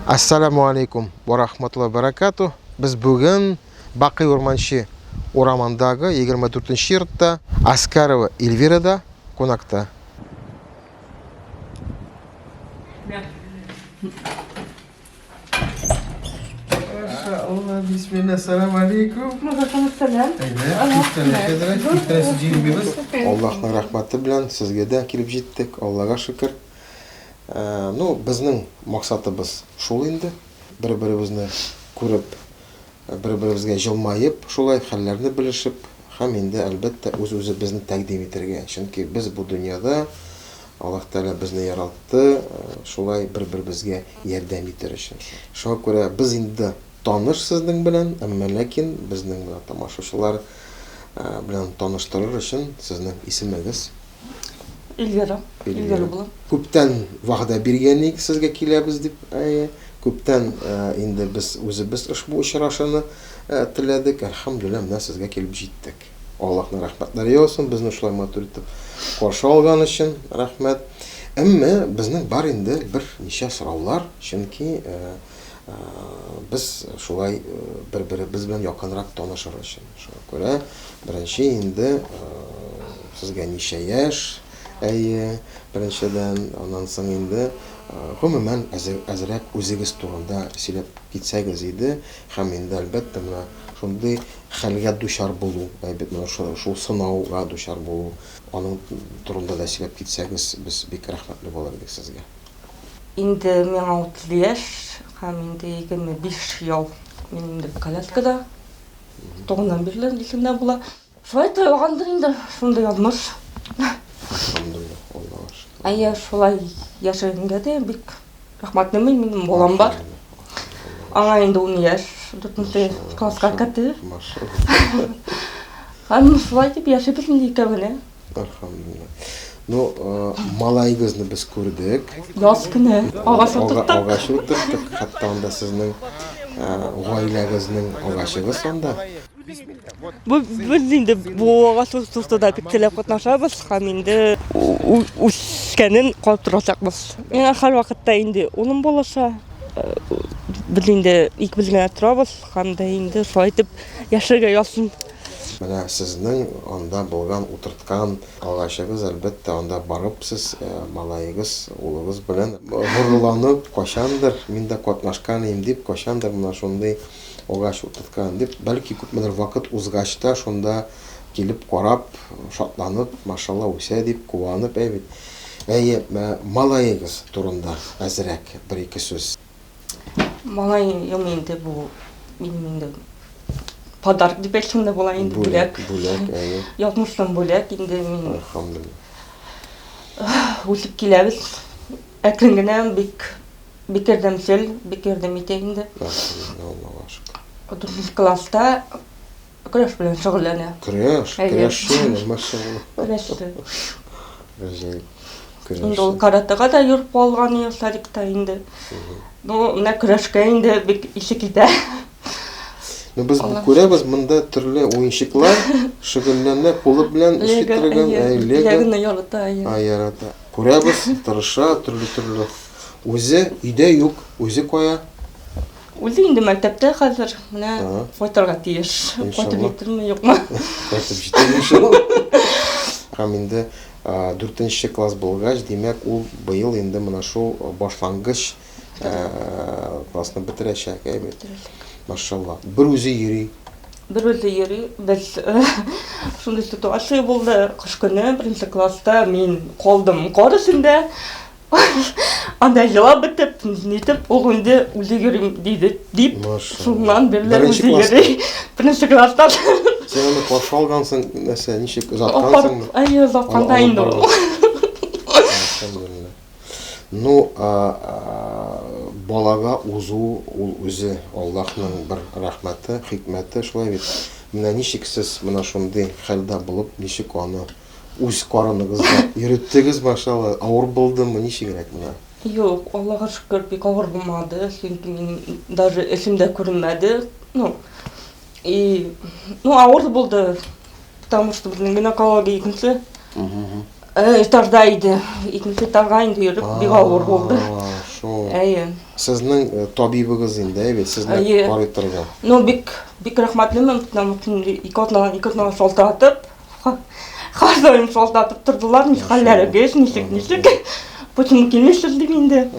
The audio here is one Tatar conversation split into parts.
Ассаламу алейкум ва рахматуллаһи ва баракату. Без бүген Бакый Урманчы урамындагы 24 нче йортта Аскарова Эльвирада кунакта. Машалла, бисмилла, салам алейкум. Аллаһның рәхмәте белән сезгә дә килеп җиттек, Аллага шөкер. Ну, безнең максатыбыз шул инде, бер-беребезне күреп, бер-беребезгә җылмаеп, шулай хәлләрне белешеп һәм инде, әлбәттә, үз-үзебезне тәкъдим итәргә. Чөнки без бу дөньяда, Аллаһ Тәгалә безне яралтты, шулай бер-беребезгә ярдәм итәр өчен. Шуңа күрә без инде таныш сезнең белән, әмма ләкин безнең менә тамашачылар белән таныштырыр өчен сезнең исемегез? Эльвира. Эльвира була. Күптән вәгъдә биргән идек сезгә киләбез дип. Әйе. Күптән инде без үзебез ошбу очрашуны теләдек. Әлхәмдүлилләһ, менә сезгә килеп җиттек. Аллаһның рәхмәтләре яусын, безне шулай матур итеп каршы алган өчен рәхмәт. Әмма безнең бар инде берничә сораулар, чөнки без шулай бер-беребез белән якынрак танышыр өчен. Шуңа күрә беренче инде сезгә ничә яшь, әйе, беренчедән, аннан соң инде гомумән әзрәк үзегез турында сөйләп китсәгез иде һәм инде, әлбәттә, менә шундый хәлгә дучар булу, әйбәт, менә шул сынауга дучар булу, аның турында да сөйләп китсәгез, без бик рәхмәтле булыр идек сезгә. Инде миңа 30 яшь һәм инде 25 ел мин инде коляскада. Туганнан бирле дисәм дә була. Шулай тоелгандыр инде, шундый язмыш. Әлхәмдүлилләһ, Аллага шөкер. Әйе, шулай яшәгәнгә дә бик рәхмәтлемен, минем балам бар. Аңа инде 10 яшь, 4 класска керде. Машалла. Һәм шулай дип яшибез инде икәү генә. Әлхәмдүлилләһ. Ну, малаегызны без күрдек. Яз көне агач утырттык. Агач утырттык. Хәтта анда сезнең гаиләгезнең агачыгыз анда. Бу без инде бу агач утыртуда бик теләп катнашабыз һәм инде үскәнен карап торачакбыз. Миңа һәрвакытта инде улым булыша. Без инде икебез генә торабыз һәм дә инде шулай итеп яшәргә язсын. Менә сезнең анда булган, утырткан агачыгыз, әлбәттә, анда барып сез малаегыз, улыгыз белән горурланып, кайчандыр мин дә катнашкан идем дип, кайчандыр менә шундый агач утырткан дип, бәлки күпмедер вакыт узгач та шунда килеп карап, шатланып, машалла, үсә дип, куанып, әй бит. Әйе, малаегыз турында әзрәк бер-ике сүз. Малаем инде бу минем инде подарок дип әйтсәм дә була инде, бүләк. Бүләк, әйе. Язмыштан бүләк инде мин. Әлхәмдүлилләһ. Үсеп киләбез. Әкрен генә бик бик ярдәмчел, бик ярдәм итә инде. Әлхәмдүлилләһ, Аллага шөкер. Дүртенче класста Көрәш белән шөгыльләнә. Көрәш, көрәшче, машалла. Көрәшче. Гаҗәеп. Көрәшче. Инде ул каратега да йөреп калган иде садикта инде. Ну, менә көрәшкә инде бик исе китә. Ну, без күрәбез, монда төрле уенчыклар, шөгыльләнә, кулы белән эшли торган, лего. Легоны ярата. А, ярата. Күрәбез, тырыша, төрле-төрле. Үзе өйдә юк, үзе кая? Үзе инде мәктәптә хәзер, менә кайтырга тиеш. Кайтып җитерме, юкмы? Кайтып җитәр иншалла. Һәм инде дүртенче класс булгач, димәк, ул быел инде менә шул башлангыч классны бетерәчәк, әйе бит? Машалла. Бер үзе йөри. Бер үзе йөри. Без шундый ситуация булды. Кыш көне беренче класста мин калдым кар эчендә. Анда елап бетеп, нитеп, ул инде үзе йөрим диде, дип, шуннан бирле үзе йөри. Беренче класстан. Син аны каршы алгансың, нәрсә, ничек озаткансыңмы? Әйе, озатканда инде ул. Ну, балага узу ул үзе Аллаһның бер рәхмәте, хикмәте, шулай бит. Менә ничек сез менә шундый хәлдә булып, ничек аны Үз карыныгызда йөреттегез, машалла. Авыр булдымы, ничегрәк менә? Юк, Аллага шөкер, бик авыр булмады, чөнки минем даже эшем дә күренмәде. Ну, и, ну, авыр булды, потому что безнең гинекология икенче. Этажда иде. Икенче этажга инде йөреп бик авыр булды. Шул. Әйе. Сезнең табибыгыз инде, әйе бит, сезне карый торган. Ну, бик бик рәхмәтлемен, потому что ике атнадан ике атнадан шалтыратып, һәрдаим шалтыратып тордылар, ничек хәлләрегез, ничек, ничек. Почему килмисез дип инде.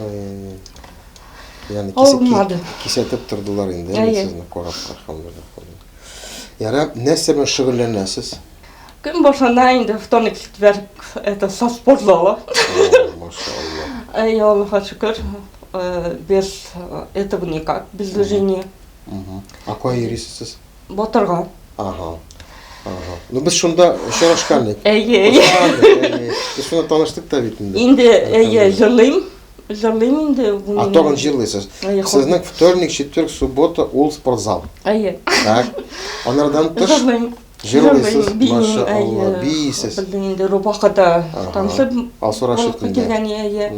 Ягъни кисәтеп тордылар инде, сезне карап, әлхәмдүлилләһ. Ярар, нәрсә белән шөгыльләнәсез? Көн башлана инде вторник, четверг, это со спортзала. Машалла. Эй, Аллаһка шөкер, без этого никак, без движения. А кая йөрисез сез? Батырга. Ага. Ага. Ну без шунда очрашкан идек. Әйе, әйе. Без шунда таныштык та бит инде. Инде, әйе, җырлыйм. Җырлыйм инде. А тагын җырлыйсыз. Сезнең вторник, четверг, суббота ул спортзал. Әйе. Так. Анардан тыш. Җырлыйм. Җырлыйсыз, машалла, бийсез. Безнең инде Рубахада танышып Алсу Рашитовна. Килгән, әйе.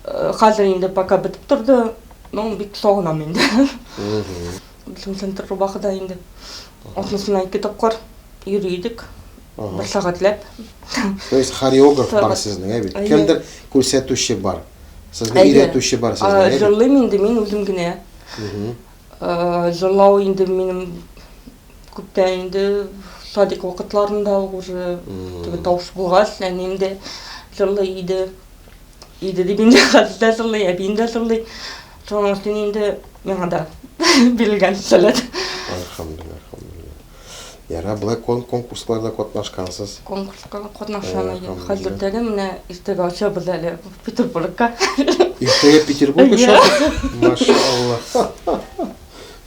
Хәзер инде пока бетеп торды. Ну, бик сагынам инде. Безнең центр Рубахада инде. Атнасына ике тапкыр йөри идек. Бер сәгатьләп. То есть хореограф бар сезнең, ә бит? Кемдер күрсәтүче бар. Сезне өйрәтүче бар сезнең, ә бит? Җырлыйм инде мин үзем генә. Җырлау инде минем Күптән инде садик вакытларында ук уже теге тавыш булгач, әнием дә җырлый иде. Иде дип инде хәзер дә җырлый, әбием дә җырлый. Шуның өчен инде миңа да бирелгән сәләт. Әлхәмдүлилләһ, әлхәмдүлилләһ. Ярар, болай конкурсларда катнашкансыз. Конкурска катнашам, әйе. Хәзер дә менә иртәгә очабыз әле Петербургка. Иртәгә Петербургка очасыз? Машалла.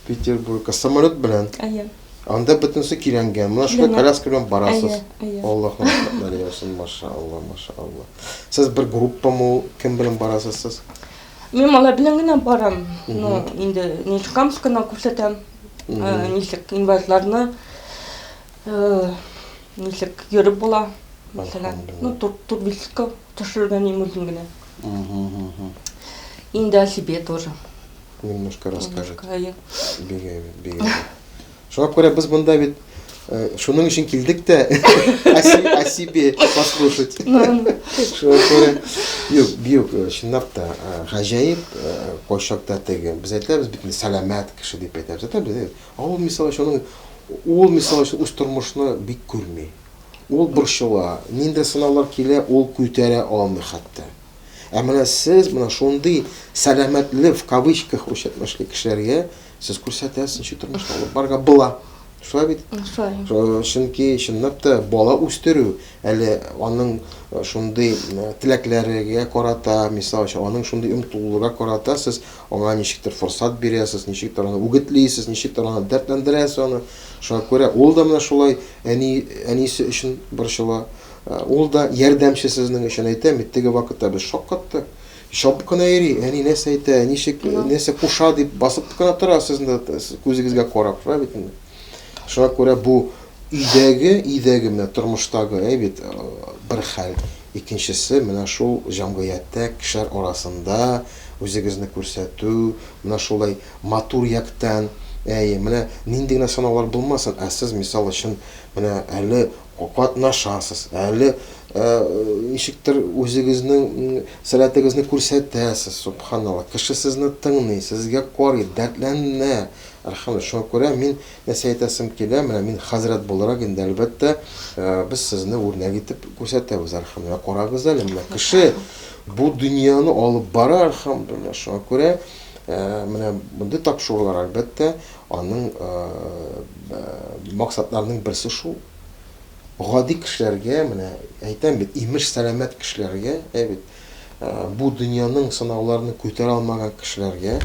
Петербургка самолет белән. Әйе. Анда бөтенесе көйләнгән. Менә шулай коляска белән барасыз. Әйе, әйе. Аллаһ рәхмәтләре яусын, машалла, машалла. Сез бер группамы ул, кем белән барасыз сез? Мин малай белән генә барам. Ну, инде Нижнекамскына күрсәтәм. Ничек инвалидларны ничек йөреп була, мәсәлән. Ну, турбистка төшергән идем үзем генә. Инде о себе тоже. Немножко расскажет. Бик әйбәт, бик әйбәт. Шуңа күрә без монда бит э, шуның өчен килдек тә о себе послушать. Шуңа күрә юк, юк, э, чынлап та э, гаҗәеп кайчакта теге. Без әйтәбез бит сәламәт кеше дип әйтәбез. Әйтәбез, ә ул мисал өчен аның ул мисал өчен үз тормышны бик күрми. Ул борчыла, нинди сынаулар килә, ул күтәрә алмый хәтта. Ә менә сез менә шундый сәламәтле в кавычках русча кешеләргә сез күрсәтәсез, ничек тормышны алып барырга була. Шулай бит? Шулай. Чөнки чынлап та бала үстерү әле аның э, шундый э, теләкләрегә карата, мисал өчен, аның шундый омтылуларга карата сез аңа ничектер форсат бирәсез, ничектер аны үгетлисез, ничектер аны дәртләндерәсез аны. Шуңа күрә ул да менә шулай әни әнисе өчен борчыла. Ул да ярдәмче сезнең өчен әйтәм бит, теге вакытта без шаккаттык. Чабып кына йөри, әни нәрсә әйтә, ничек, нәрсә куша дип басып кына тора сезне күзегезгә карап, шулай бит инде. Шуңа күрә бу өйдәге, өйдәге менә тормыштагы, әй бит, бер хәл. Икенчесе, менә шул җәмгыятьтә кешеләр арасында үзегезне күрсәтү, менә шулай матур яктан, әй, менә нинди генә сынаулар булмасын, ә сез, мисал өчен, менә әле Катнашасыз, әле ничектер үзегезнең сәләтегезне күрсәтәсез, субханалла. Кеше сезне тыңлый, сезгә карый, дәртләнә. Әлхәмдүлилләһ. Шуңа күрә мин нәрсә әйтәсем килә, менә мин хәзрәт буларак инде, әлбәттә, без сезне үрнәк итеп күрсәтәбез, әлхәмдүлилләһ. Карагыз әле, менә кеше бу дөньяны алып бара, әлхәмдүлилләһ. Шуңа күрә менә мондый тапшырулар, әлбәттә, аның максатларының берсе шул. Гади кешеләргә, менә әйтәм бит, имеш сәламәт кешеләргә, әй бит, бу дөньяның сынауларын күтәрә алмаган кешеләргә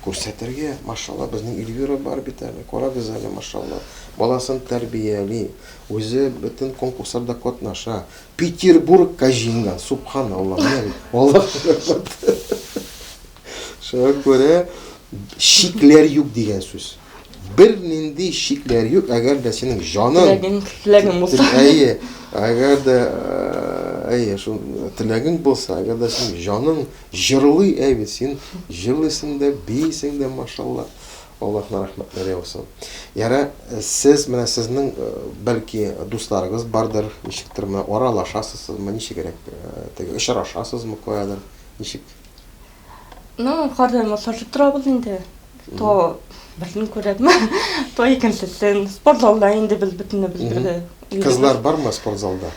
күрсәтергә, машалла, безнең Эльвира бар бит әле, карагыз әле, машалла, баласын тәрбияли, үзе бөтен конкурсларда катнаша, Петербургка җиңгән, субханалла, менә бит, Аллаһ рәхмәте. Шуңа күрә чикләр юк дигән сүз. Бернинди чикләр юк, әгәр дә синең җаның Теләгең, теләгең булса. Әйе, әгәр дә әйе, шул теләгең булса, әгәр дә синең җаның җырлый, әй бит, син җырлыйсың да, бийсең дә, машалла. Аллаһның рәхмәтләре яусын. Яра, сез менә сезнең бәлки дусларыгыз бардыр, ничектер менә аралашасызмы, ничегрәк теге очрашасызмы каядыр, ничек? Ну, һәрдаим очрашып торабыз инде. То берсен күрәм, то икенчесен. Спортзалда инде без бөтенебез бергә. Кызлар бармы спортзалда?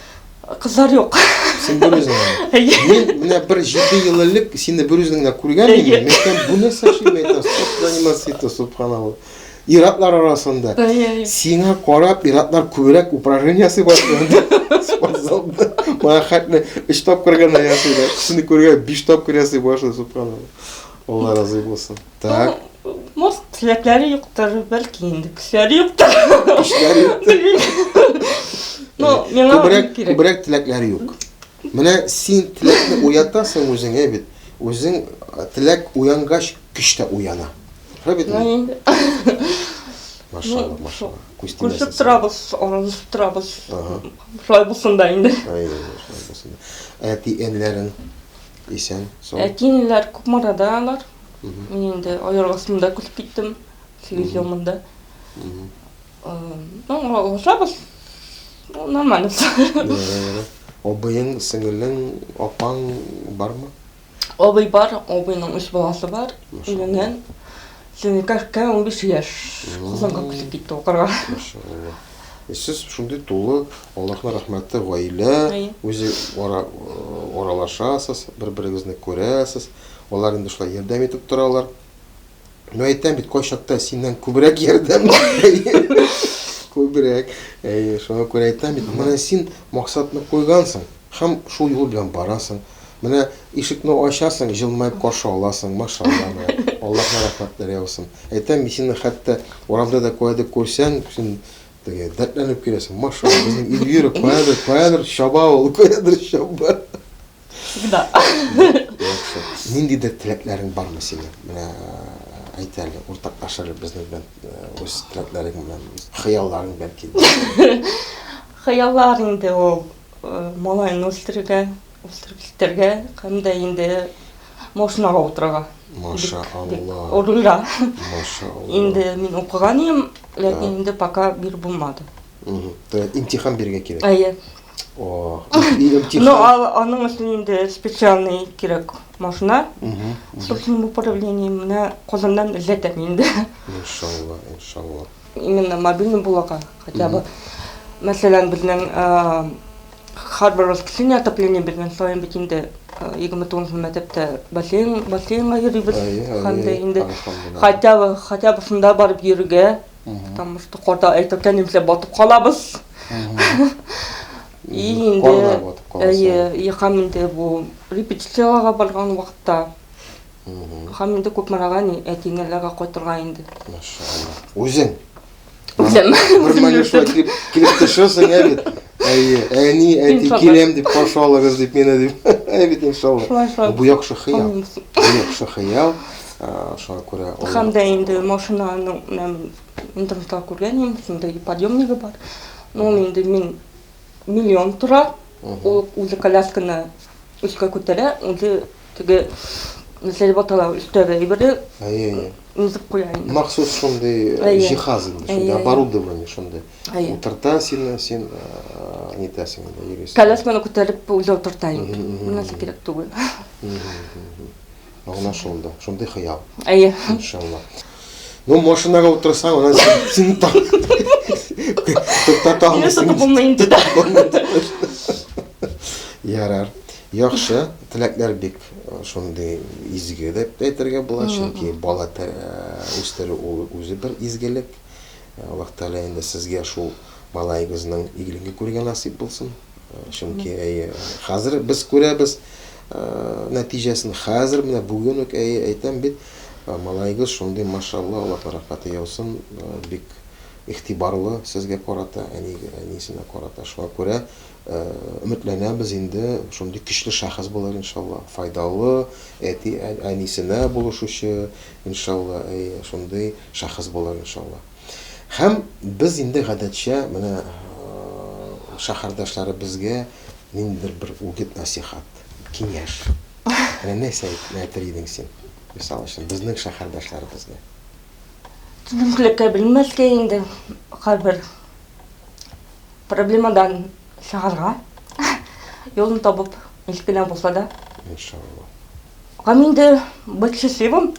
Кызлар юк. Син бер үзең генә. Мин менә бер җиде ел элек сине бер үзең генә күргән идем. Мин әйтәм, бу нәрсә шул, мин әйтәм, спорт заниматься итә, субханалла. Ир-атлар арасында. Сиңа карап, ир-атлар күбрәк упражнение ясый башлады. Спортзалда. Моңа хәтле өч тапкыр гына ясыйлар. Сине күргән биш тапкыр ясый башлады, субханалла. Алла разый булсын. Так. Может, теләкләре юктыр, бәлки инде көчләре юктыр. Көчләре юктыр. Белмим. Ну, миңа күбрәк, кирәк. Күбрәк теләкләре юк. Менә син теләкне уятасың үзеңә бит. Үзең теләк уянгач, көч тә уяна. Шулай бит? Ну, инде. Машалла, машалла. Күз тимәсен. Күршеп торабыз, аралашып торабыз. Шулай булсын да инде. Әй, шулай булсын да. Әти-әниләрең исән, сау. Әти-әниләр Кукмарада алар. Мин инде аяк астында күчеп киттем. 8 ел монда. Ну, аралашабыз. Ну, нормально. Абыең, сеңелең, апаң бармы? Абый бар, абыйның өч баласы бар. Өйләнгән. Сеңелкәшкә 15 яшь. Казанга күчеп китте укырга. Машалла. Сез шундый тулы, Аллаһның рәхмәте, гаилә, үзе аралашасыз, бер-берегезне күрәсез. Алар инде шулай ярдәм итеп торалар. Ну, әйтәм бит, кайчакта синнән күбрәк ярдәм. Күбрәк. Әйе, шуңа күрә әйтәм бит, менә син максатны куйгансың һәм шул юл белән барасың. Менә ишекне ачасың, җылмаеп каршы аласың, машалла, менә. Аллаһның рәхмәтләре яусын. Әйтәм, мин сине хәтта урамда да каядыр күрсәң, син теге дәртләнеп киләсең. Машалла, безнең Эльвира каядыр, каядыр чаба ул, каядыр чаба. Всегда. Яхшы. Ниндидер теләкләрең бармы синең? Менә әйт әле, уртаклаш әле безнең белән үз теләкләрең белән, хыялларың бәлки. Хыяллар инде ул малайны үстерергә, үстереп китәргә һәм дә инде машинага утырырга. Маша Алла. Рульга. Маша Алла. Инде мин укыган идем, ләкин инде пока биреп булмады. Имтихан бирергә кирәк. Әйе. О, имтихан. Ну, аның өчен инде специальный кирәк машина. Собственным управлением менә Казаннан эзләтәм инде. Иншалла, иншалла. Именно мобильный булырга хотя бы. Мәсәлән, безнең һәрбер воскресенье отопление биргән саен бит инде 29 мәктәптә бассейн, бассейнга йөрибез. Һәм дә инде хотя бы, хотя бы шунда барып йөрергә. Потому что карда әйтергә немсә батып калабыз. И инде әйе, и һәм инде бу репетицияләргә барган вакытта һәм инде Кукмарага ни әти-әниләргә кайтырга инде. Машалла. Үзең? Үзем. Бер мәлне шулай килеп, килеп төшерсең, ә бит. Әйе, әни, әти, киләм дип каршы алыгыз дип мине дип. Әй бит иншалла. Шулай, шулай. Бу яхшы хыял. Бу яхшы хыял. Шуңа күрә Һәм дә инде машинаның менә мин интернетта күргән идем, шундый подъемнигы бар. Ну, ул инде мин миллион тора. Ул үзе колясканы өскә күтәрә, үзе теге нәрсә дип атала, өстәге әйбере Әйе, имзеп куя инде. Махсус шундый җиһаз инде, шундый оборудование шундый. Утырта сине, син нитәсең инде, йөрисең. Колясканы күтәреп үзе утырта инде. Нәрсә кирәк түгел. Мәгънә шунда, шундый хыял. Әйе. Иншалла. Ну, машинага утырсаң, аннан син туктата алмыйсың. Мине булмый инде дә. Ярар. Яхшы, теләкләр бик э, шундый изге дип әйтергә була, чөнки бала э, үстерү ул үзе бер изгелек. Э, Аллаһ Тәгалә инде сезгә шул малаегызның игелеген күрергә насыйп булсын. Чөнки әйе, хәзер без күрәбез нәтиҗәсен. Хәзер менә бүген үк әйе әйтәм бит, малаегыз шундый, машалла, Аллаһ рәхмәте яусын, бик игътибарлы сезгә карата, әни, әнисенә карата. Шуңа күрә өметләнәбез инде, шундый көчле шәхес булыр, иншалла, файдалы, әти, әнисенә булышучы, иншалла, әйе, шундый шәхес булыр, иншалла. Һәм без инде гадәтчә менә шәһәрдәшләребезгә ниндидер бер үгет-нәсыйхәт, киңәш. Менә нәрсә әйтер идең син, мисал өчен, безнең шәһәрдәшләребезгә? Төшенкелеккә бирелмәскә инде, һәрбер проблемадан чыгарга, юлын табып, ничек кенә булса да. Иншалла. Һәм инде быть счастливым,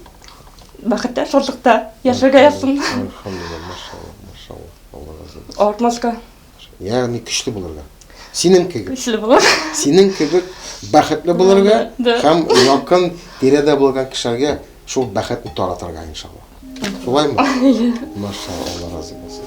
бәхеттә, шатлыкта яшәргә язсын. Әлхәмдулилла, машалла, машалла. Алла разый булсын. Авыртмаска. Ягъни көчле булырга. Синең кебек. Көчле булырга. Синең кебек бәхетле булырга һәм якын тирәдә булган кешеләргә шул бәхетне таратырга иншалла. Шулаймы? Машалла, Алла разый булсын.